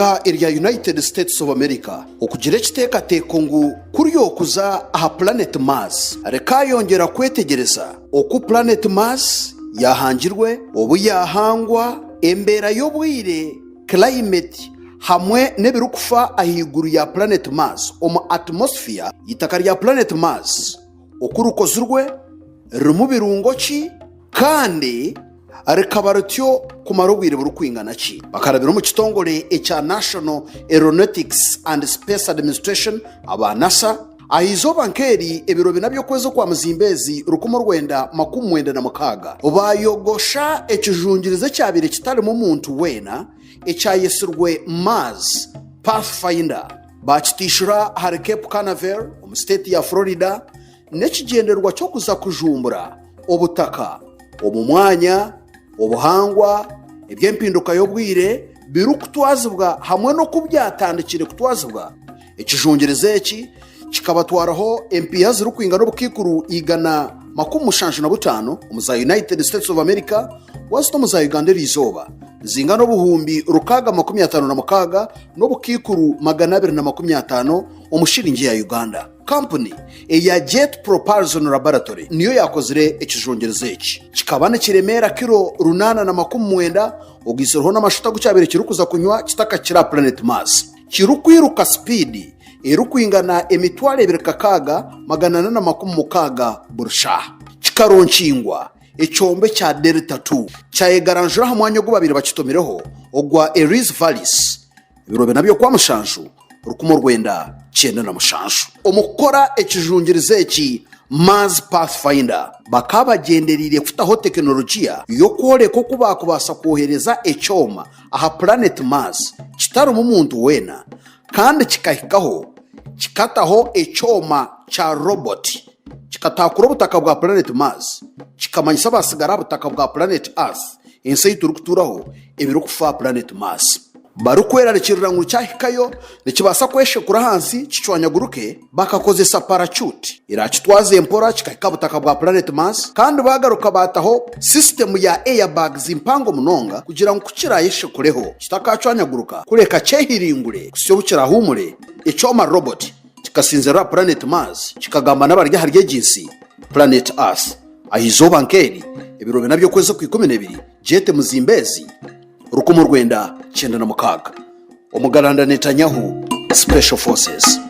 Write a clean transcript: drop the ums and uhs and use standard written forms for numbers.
Erya United States of America okugira ekiteekateeko ngu kuri okuza aha pulaneti Mars rikaayongyera kwetegyereza oku pulaneti Mars yaahangirwe, obu yaahangwa, embeera y'obwire, climate, hamwe n'ebirikufa ahaiguru ya pulaneti Mars omu atmosphere, eitaka rya pulaneti Mars oku rikozirwe, ririmu birungo ki, Kandi rikaba rityo kumara obwire burikwingana ki? Bakarabira omu kitongore ekya National Aeronautics and Space Administration, aba NASA, aha izooba nk'eri ebiro bina by'okwezi okwa Muzimbeezi 1996, baayogosha ekijungirizo ekyabaire kitarimu muntu weena ekyayetsirwe Mars Pathfinder, baakitiishura ahari Cape Canaveral omu siteeti ya Florida, n'ekigyendererwa ky'okuza kujumbura obutaka omu mwanya, obuhangwa, eby'empinduka y'obwire birikutwazibwa hamwe n'oku byatandikire kutwazibwa. Ekijungirizo eki kikabatwaraho empiiha zirikwingana obukaikuru 175 omu za United States of America wazita omu za Uganda eriizooba nizingana obuhumbi 656 n'obukaikuru 250 omu shiringi ya Uganda. Kampuni eya Jet Propulsion Laboratory niyo yaakozire ekijungirizo eki. Kikaba nikiremeera kiro 890, ogaitsirweho n'amashuta agu kyabaire kirikuza kunywa kitakakira aha pulaneti Mars. Kirikwiruka sipiidi erikwingana 26,460 buri shaaha. Kikaronkingwa ekyombo ekya Delta II kyayegaranjura aha mwanya ogu baabaire bakitomireho ogwa Ares Vallis. Ebiro bina by'Okwamushanju, 1997. Omu kukora ekijungirizo eki, Mars Pathfinder, bakaba bagyendereire kutaho tekinologiya y'okworeka oku baakubaasa kwohereza ekyoma aha pulaneti Mars kitarimu muntu weena kandi kikahikaho kikataho ekyoma kya rooboti kikataakura obutaka bwa pulaneti Mars kikamanyisa abaatsigara aha butaka bwa pulaneti Earth, ensi ei turikutuuraho, ebirikufa aha pulaneti Mars. Barikwerarikirira ngu kyahikayo nikibaasa kweshekura ahansi kicwanyaguruke, bakakozesa parachuti eraakitwaze mpora kikahika aha butaka bwa pulaneti Mars, kandi baagaruka baataho sisitemu ya airbags mpango munonga kugira ngu ku kiraayeshekureho kitakacwanyaguruka kureka kyehiringure kuhitsya obu kirahuumure. Ekyoma robot kikasinzirira aha pulaneti Mars kikagamba n'abari ahari egi nsi, planet Earth. Aha izooba nk'eri, ebiro bina by'okwezi Okwikuminebiri, Gyete Muzimbezi, 1996, Omugaranda Netanyahu, Special Forces.